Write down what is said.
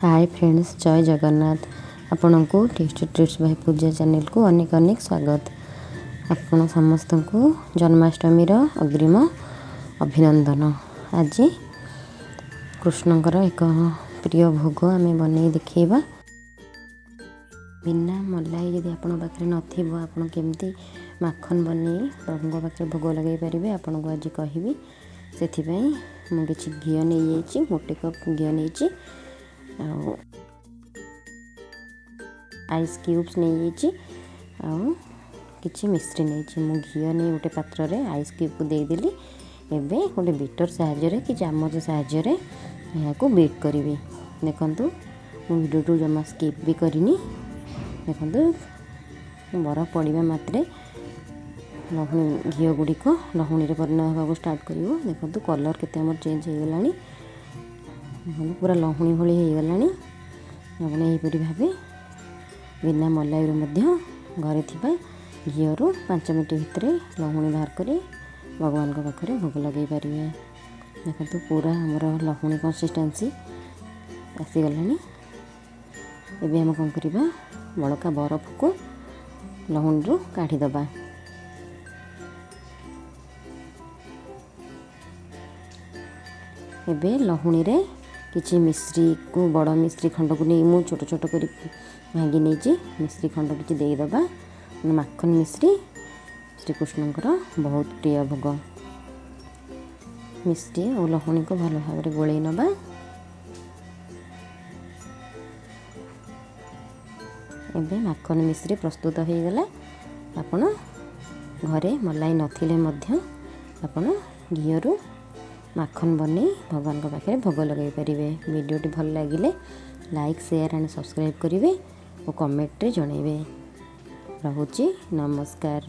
ହାଏ friends, ଜୟ ଜଗନ୍ନାଥ। ଆପଣଙ୍କୁ tasty ଟ୍ରିଟ୍ସ Bai ପୂଜା ଚ୍ୟାନେଲକୁ ଅନେକ ଅନେକ ସ୍ୱାଗତ। ଆପଣ ସମସ୍ତଙ୍କୁ ଜନ୍ମାଷ୍ଟମୀର ଅଗ୍ରିମ ଅଭିନନ୍ଦନ। ଆଜି କୃଷ୍ଣଙ୍କର ଏକ ପ୍ରିୟ ଭୋଗ ଆମେ ବନେଇ ଦେଖେଇବା। ବିନା ମଲାଇ ଯଦି ଆପଣଙ୍କ ପାଖରେ ନଥିବ, ଆପଣ କେମିତି ମାଖନ ବନେଇ ପ୍ରଭୁଙ୍କ ପାଖରେ ଭୋଗ ଲଗାଇ ପାରିବେ, ଆପଣଙ୍କୁ ଆଜି କହିବି। ସେଥିପାଇଁ ମୁଁ କିଛି ଘିଅ ନେଇଯାଇଛି, 1 କପ୍ ଘିଅ ନେଇଛି ଆଉ ଆଇସ୍ କ୍ୟୁବ୍ସ ନେଇଯାଇଛି ଆଉ କିଛି ମିଶ୍ରି ନେଇଛି। ମୁଁ ଘିଅ ନେଇ ଗୋଟେ ପାତ୍ରରେ ଆଇସ୍ କ୍ୟୁବ୍କୁ ଦେଇଦେଲି। ଏବେ ଗୋଟେ ବିଟର୍ ସାହାଯ୍ୟରେ କି ଚାମଚ ସାହାଯ୍ୟରେ ଏହାକୁ ବିଟ୍ କରିବି। ଦେଖନ୍ତୁ, ମୁଁ ଭିଡ଼ିଓଠୁ ଜମା ସ୍କିପ୍ ବି କରିନି। ଦେଖନ୍ତୁ, ବରଫ ପଡ଼ିବା ମାତ୍ରେ ଲହୁଣୀ ଘିଅ ଗୁଡ଼ିକ ଲହୁଣୀରେ ପରିଣତ ହେବାକୁ ଷ୍ଟାର୍ଟ କରିବ। ଦେଖନ୍ତୁ, କଲର୍ କେତେ ଆମର ଚେଞ୍ଜ ହେଇଗଲାଣି। ଦେଖନ୍ତୁ, ପୁରା ଲହୁଣୀ ଭଳି ହେଇଗଲାଣି। ଆପଣ ଏହିପରି ଭାବେ ବିନା ମଲାଇରୁ ମଧ୍ୟ ଘରେ ଥିବା ଘିଅରୁ 5 ମିନିଟ୍ ଭିତରେ ଲହୁଣୀ ବାହାର କରି ଭଗବାନଙ୍କ ପାଖରେ ଭୋଗ ଲଗାଇ ପାରିବେ। ଦେଖନ୍ତୁ, ପୁରା ଆମର ଲହୁଣୀ କନସିଷ୍ଟେନ୍ସି ଆସିଗଲାଣି। ଏବେ ଆମେ କ'ଣ କରିବା? ବଳକା ବରଫକୁ ଲହୁଣୀରୁ କାଢ଼ିଦେବା। ଏବେ ଲହୁଣୀରେ କିଛି ମିଶ୍ରିକୁ, ବଡ଼ ମିଶ୍ରି ଖଣ୍ଡକୁ ନେଇ ମୁଁ ଛୋଟ ଛୋଟ କରି ଭାଙ୍ଗି ନେଇଛି। ମିଶ୍ରି ଖଣ୍ଡ କିଛି ଦେଇଦେବା। ମାଖନ ମିଶ୍ରି ଶ୍ରୀକୃଷ୍ଣଙ୍କର ବହୁତ ପ୍ରିୟ ଭୋଗ। ମିଶ୍ରି ଆଉ ଲହୁଣୀକୁ ଭଲ ଭାବରେ ଗୋଳେଇ ନେବା। ଏବେ ମାଖନ ମିଶ୍ରି ପ୍ରସ୍ତୁତ ହୋଇଗଲା। ଆପଣ ଘରେ ମଲାଇ ନଥିଲେ ମଧ୍ୟ ଆପଣ ଘିଅରୁ ମାଖନ ବନେଇ ଭଗବାନଙ୍କ ପାଖରେ ଭୋଗ ଲଗାଇ ପାରିବେ। ଭିଡ଼ିଓଟି ଭଲ ଲାଗିଲେ ଲାଇକ୍, ସେୟାର ଆଣ୍ଡ ସବସ୍କ୍ରାଇବ୍ କରିବେ ଓ କମେଣ୍ଟରେ ଜଣାଇବେ। ରହୁଛି, ନମସ୍କାର।